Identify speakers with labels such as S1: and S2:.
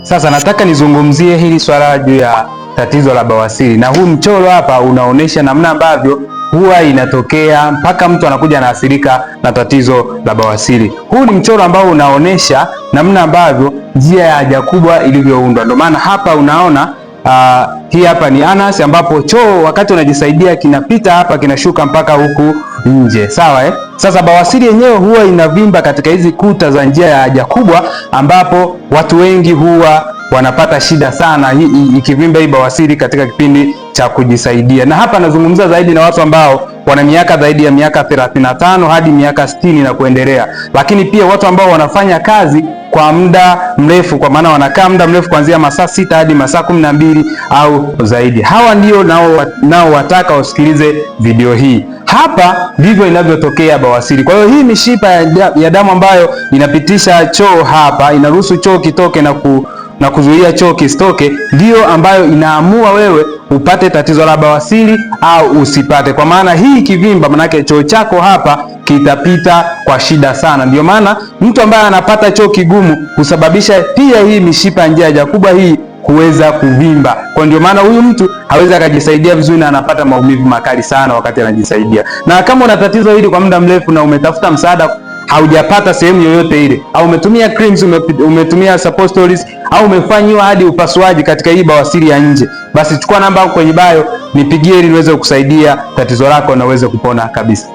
S1: Sasa nataka nizungumzie hili swala juu ya tatizo la bawasiri, na huu mchoro hapa unaonesha namna ambavyo huwa inatokea mpaka mtu anakuja anaathirika na tatizo la bawasiri. Huu ni mchoro ambao unaonesha namna ambavyo njia ya haja kubwa ilivyoundwa. Ndio maana hapa unaona hii hapa ni anus ambapo choo wakati unajisaidia kinapita hapa kinashuka mpaka huku nje, sawa eh? Sasa bawasiri yenyewe huwa inavimba katika hizi kuta za njia ya haja kubwa, ambapo watu wengi huwa wanapata shida sana ikivimba hii bawasiri katika kipindi cha kujisaidia. Na hapa nazungumza zaidi na watu ambao wana miaka zaidi ya miaka 35 hadi miaka 60 na kuendelea, lakini pia watu ambao wanafanya kazi kwa muda mrefu, kwa maana wanakaa muda mrefu kuanzia masaa 6 hadi masaa 12 au zaidi. Hawa ndio nao wataka wasikilize video hii. Hapa ndivyo inavyotokea bawasiri. Kwa hiyo hii mishipa ya damu ambayo inapitisha choo hapa, inaruhusu choo kitoke na kuzuia choo kisitoke, ndiyo ambayo inaamua wewe upate tatizo la bawasiri au usipate. Kwa maana hii kivimba, manake choo chako hapa kitapita kwa shida sana. Ndio maana mtu ambaye anapata choo kigumu husababisha pia hii mishipa ya njia ya haja kubwa hii kuweza kuvimba. Kwa ndio maana huyu mtu hawezi akajisaidia vizuri na anapata maumivu makali sana wakati anajisaidia. Na kama una tatizo hili kwa muda mrefu na umetafuta msaada haujapata sehemu yoyote ile, au umetumia creams, umetumia suppositories au umefanyiwa hadi upasuaji katika hii bawasiri ya nje, basi chukua namba kwenye bio nipigie ili niweze kukusaidia tatizo lako na uweze kupona kabisa.